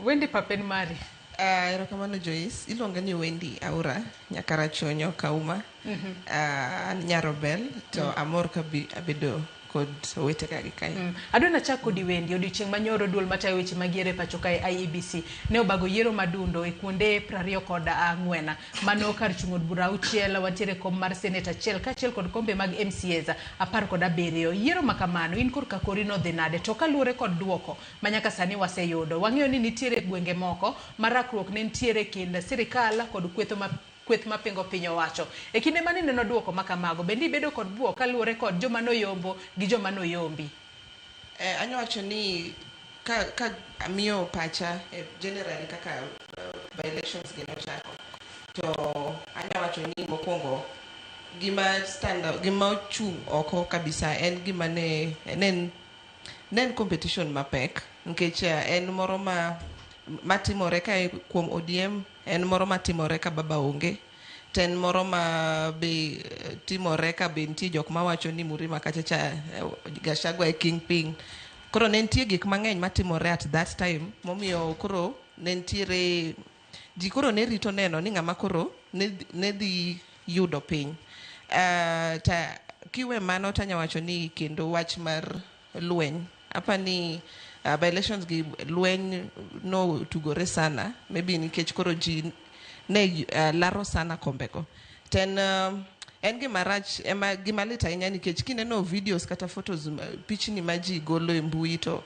Wendy, papen mari. Erokamano Joyce, iluonga ni Wendy Aura Nyakarachuonyo Kauma. An Nyarobel to amor ka abedo kod owetega gi kae. Adwa nachak kodi, Wendy. Odiochieng' manyoro, duol matayo weche mag yiero e pacho kae, IEBC, ne obago yiero madundo e kuonde 24. Mano kar chung' od bura auchiel, wantiere kom mar senet achiel, kaachiel kod kombe mag MCAs 17. Yiero ma kamano, in korka kori nodhi nade? To kaluwore kod duoko ma nyaka sani waseyudo, wang'eyo ni nitiere gwenge moko ma rakruok ne nitiere kind sirikal kod kweth ma kweth mapingo piny owacho. E kinde mane ineno duoko ma kamago, bende ibedo kod buok kaluwore kod joma noyombo gi joma noyombi? Anya wacho ni ka amiyo pacha generally kaka by elections gi nochako, to anya wacho ni mokwongo gima stand out, gima ochung' oko kabisa en gima ne en competition mapek, nikech en moro ma matimore ka kuom ODM, en moro matimore ka baba onge, to en moro ma be timore ka be nitie jok mawacho ni Murima kacha cha Gachagua e kingpin. Koro ne nitie gik mang'eny matimore at that time, momiyo koro ne nitiere ji koro ne rito neno ni ng'ama koro ne dhi yudo piny. Ta kiwe mano, tanya wacho ni kendo wach mar lweny, apani by elections gi lweny no tugore sana, maybe nikech koro ji ne laro sana kombego. To en gima rach, ema gima lit ahinya, nikech kineno videos kata photos, pichni ma ji golo e mbui to